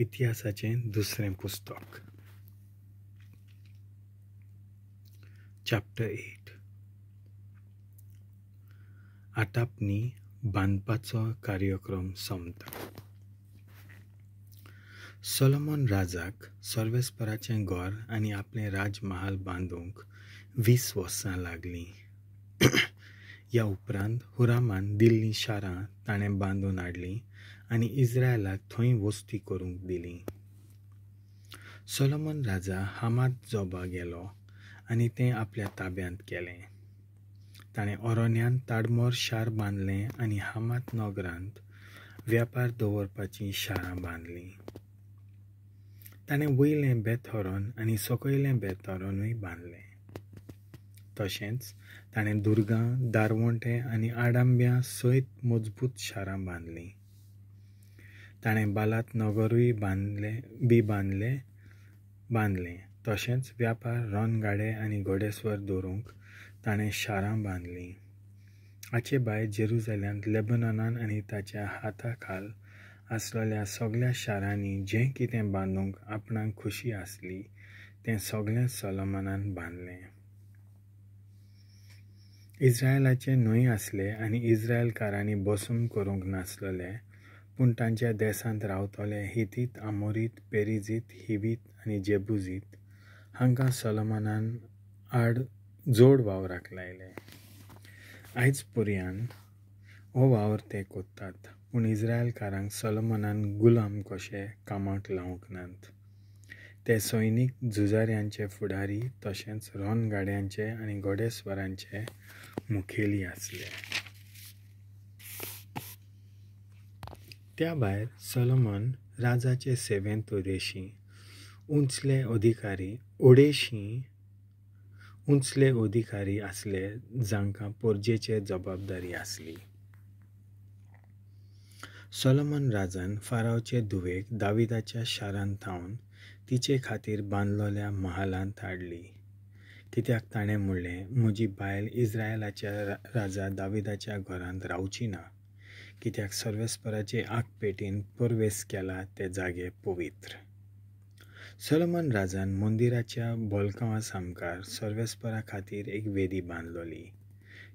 इतिहासाचें दुसरें पुस्तक. चॅप्टर 8. आटापणी बांदपाचो कार्यक्रम सोंपता. सोलोमन राजाक सर्वेस्पराचें घर आनी आपलें राजमहाल बांदूंक 20 वर्सां लागलीं. ह्या उपरांत हुरामान दिल्लीं शारां ताणें बांदून हाडलीं आनी इस्रायलाक थंय वस्ती करूंक दिली. सोलोमन राजा हामात जोबा गेलो आनी तें आपल्या ताब्यांत केलें. ताणें अरण्यांत ताडमोर शार बांदलें आनी हामात नगरांत व्यापार दवरपाचीं शारां बांदलीं. ताणें वयलें बेथोरन आनी सकयलें बेथोरनूय बांदलें. तशेंच ताणें दुर्गां, दारवंटे आनी आडांब्यां सयत मजबूत शारां बांदलीं. ताणें बालात नगरूय बांदलें. तशेंच व्यापार, रणगाडे आनी घोडेस्वर दवरूंक ताणें शारां बांदलीं. हाचे भायर जेरुजाल्यांत, लेबनॉनान आनी ताच्या हाताखाल आसलेल्या सगळ्या शारांनी जें कितें बांदूंक आपणाक खुशी आसली तें सगळें सोलोमनान बांदलें. इस्रायलाचे न्हंय आसले आनी इस्रायलकारांनी बसून करूंक नासलेले, पूण तांच्या देशांत रावतले हितीत, आमोरीत, पेरिजीत, हिवीत आनी जेबुजीत हांकां सोलोमनान आड जोड वावराक लायले. आयज पर्यान हो वावर ते कोत्तात, पूण इस्रायलकारांक सोलोमनान गुलाम कशे कामाक लावंक नात. ते सैनीक झुजाऱ्यांचे फुडारी तशेंच रणगाड्यांचे आनी घोडेस्वरांचे मुखेली आसले. त्या भायर सोलोमन राजाचे सेवेंत उंचले अधिकारी आसले जांकां परजेचेर जबाबदारी आसली. सोलोमन राजान फारावचे धुवेक दाविदाच्या शारांत थावन तिचे खातीर बांदलेल्या महालांत हाडली, कित्याक ताणें म्हणलें, म्हजी बायल इस्रायलाच्या राजा दाविदाच्या घरांत रावची ना, कित्याक सर्वेस्पराचे आगपेटीन परवेस केला ते जागे पवित्र. सोलोमन राजान मंदिराच्या बोलकांवा सामकार सर्वेस्परा खातीर एक वेदी बांदलोली.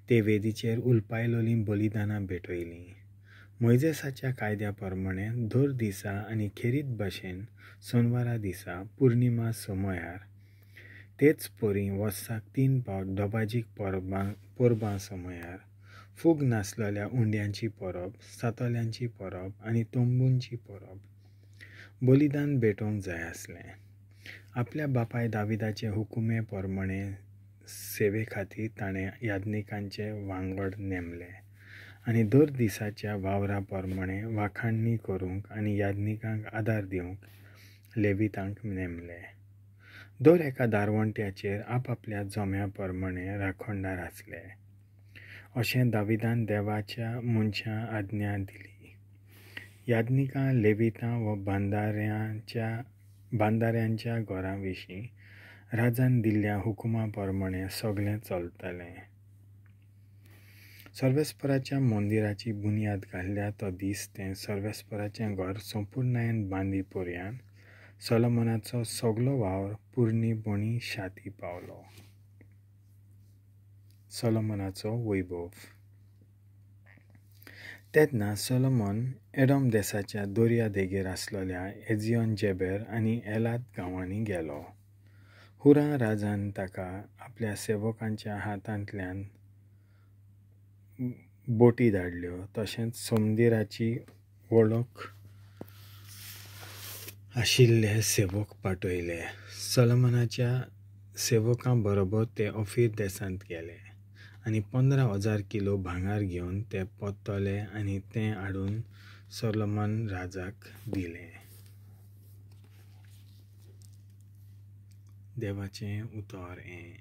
ते वेदीचेर उलपायलोलीं बलिदानां भेटयलीं. मोयजेसाच्या कायद्या प्रमाणे दर दिसा आनी खेरीत भाशेन सोनवारा दिसा पुर्णिमा समयार तेच परी वर्साक 3 फावट दबाजीक परबां समयार फूग नासलेल्या उंड्यांची परब, सातोल्यांची परब आनी तंबूंची परब बलिदान भेटोवंक जाय आसलें. आपल्या बापाय दाविदाचे हुकुमे प्रमाणे सेवे खातीर ताणें याज्ञिकांचे वांगड नेमले आनी दर दिसाच्या वावरा प्रमाणे वाखाणणी करूंक आनी याज्ञिकांक आदार दिवंक लेवितांक नेमले. दर एका दारवंट्याचेर आपापल्या जम्या प्रमाणे राखणदार आसले, अशें दाविदान देवाच्या मनशां आज्ञा दिली. याज्ञिकां, लेवितां व बांदाऱ्यांच्या घरां विशीं राजान दिल्ल्या हुकुमा प्रमाणे सगळें चलतालें. सर्वेस्पराच्या मंदिराची बुन्याद घाल्ल्या तो दीस तें सर्वेस्पराचें घर संपुर्णायेन बांदी पर्यान सोलोमनाचो सगलो वावर पुर्णीपणी शाती पावलो. सोलोमनाचो वैभव. तेन्ना सोलोमन एडम देसाच्या दर्या देगेर आसलेल्या एजियोन जेबेर आनी एलात गांवांनी गेलो. हुरा राजान ताका आपल्या सेवकांच्या हातांतल्यान बोटी धाडल्यो, तशेंच समुद्राची वळख आशिल्ले सेवक पाठयले. सोलोमनाच्या सेवकां बरोबर ते ऑफीर देसांत गेले आनी 15,000 किलो भांगर घेवन ते परतले आनी तें हाडून सोलोमन राजाक दिलें. देवाचें उतर हें.